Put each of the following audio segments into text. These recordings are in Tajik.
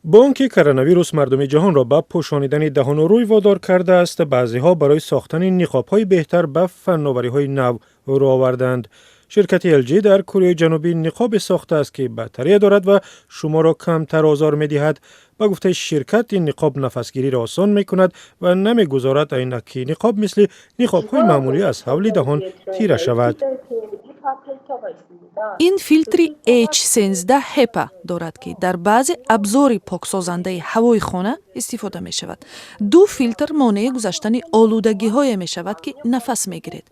Бо он ки коронавирус мардуми ҷаҳонро ба пӯшонидани даҳону рӯй водор кардааст, баъзеҳо барои сохтани ниқобҳои беҳтар ба фанновариҳои нав рӯ оварданд. Ширкати LG дар Кореяи Ҷанубӣ ниқобе сохтааст, ки батарея дорад ва шуморо камтар озор медиҳад. Ба гуфтаи ширкат, ин ниқоб нафасгириро осон мекунад ва намегузорад айнаки ниқоб мисли ниқобҳои маъмулӣ аз ҳавли даҳон тира шавад. Ин филтри H13 HEPA дорад, ки дар баъзе абзори поксозандаи ҳавои хона истифода мешавад. Ду филтр монеи гузаштани олудагиҳое мешавад, ки нафас мегиред.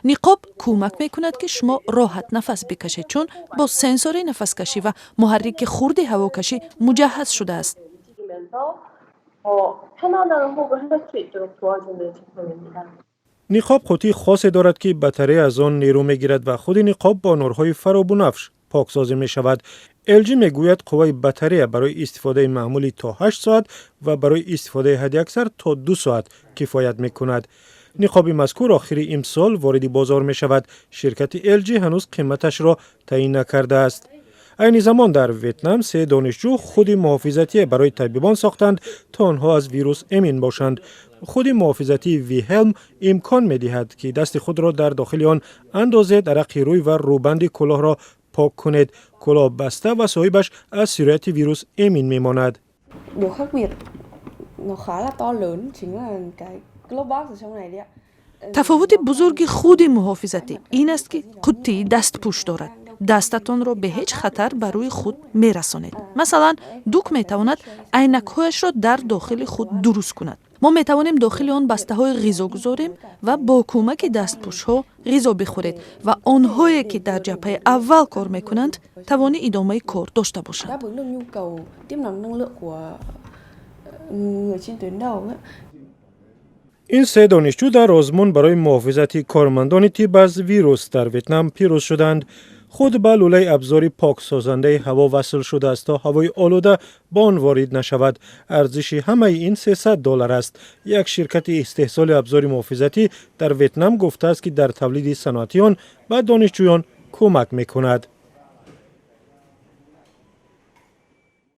Ниқоб кӯмак мекунад, ки шумо роҳат нафас бикашед, чун бо сенсори нафаскашӣ ва муҳаррики хурди ҳавокашӣ муҷаҳҳаз шудааст. 더 편안한 호흡을 할 수 있도록 도와주는 제품입니다. Ниқоб қуттии хосе дорад, ки батарея аз он нерӯ мегирад ва худи ниқоб бо нурҳои фаробунафш поксозӣ мешавад. LG мегӯяд, қувваи батарея барои истифодаи маъмулӣ то 8 соат ва барои истифодаи ҳадди аксар то 2 соат кифоят мекунад. Ниқоби мазкур охири имсол вориди бозор мешавад. Ширкати LG ҳанӯз қиматашро таъин накардааст. Айни замон дар Ветнам се донишҷӯ худи муҳофизатие барои табибон сохтанд, то онҳо аз вирус эмин бошанд. Худи муҳофизатии Виҳелм имкон медиҳад, ки дасти худро дар дохили он андозед, арақи рӯй ва рӯбанди кӯлоҳро пок кунед. Кӯлоҳ баста ва соҳибаш аз сирояти вирус эмин мемонад. Điều khác biệt nó khá là to lớn chính là cái glove box ở trong này đấy ạ. Тафовути бузурги худи муҳофизатӣ ин аст, ки қуттии дастпӯш дорад. Дастатонро бе ҳеҷ хатар ба рӯи худ мерасонед. Масалан, Дук метавонад айнакҳояшро дар дохили худ дуруст кунад. Мо метавонем дохили он бастаҳои ғизо гузорем ва бо кӯмаки дастпӯшҳо ғизо бихӯред ва онҳое, ки дар ҷабҳаи аввал кор мекунанд, тавони идомаи кор дошта бошанд. Đáp ứng được nhu cầu tiếp nạp năng lượng của người trên tuyến đầu ấy. Ин се донишҷӯ дар озмун барои муҳофизати кормандони тиб аз вирус дар Ветнам пирӯз шуданд. Худ ба лӯлаи абзори поксозандаи ҳаво васл шудааст, то ҳавои олуда ба он ворид нашавад. Арзиши ҳамаи ин 300 доллар аст. Як ширкати истеҳсоли абзори муҳофизатӣ дар Ветнам гуфтааст, ки дар тавлиди саноатии он ба донишҷӯён кӯмак мекунад.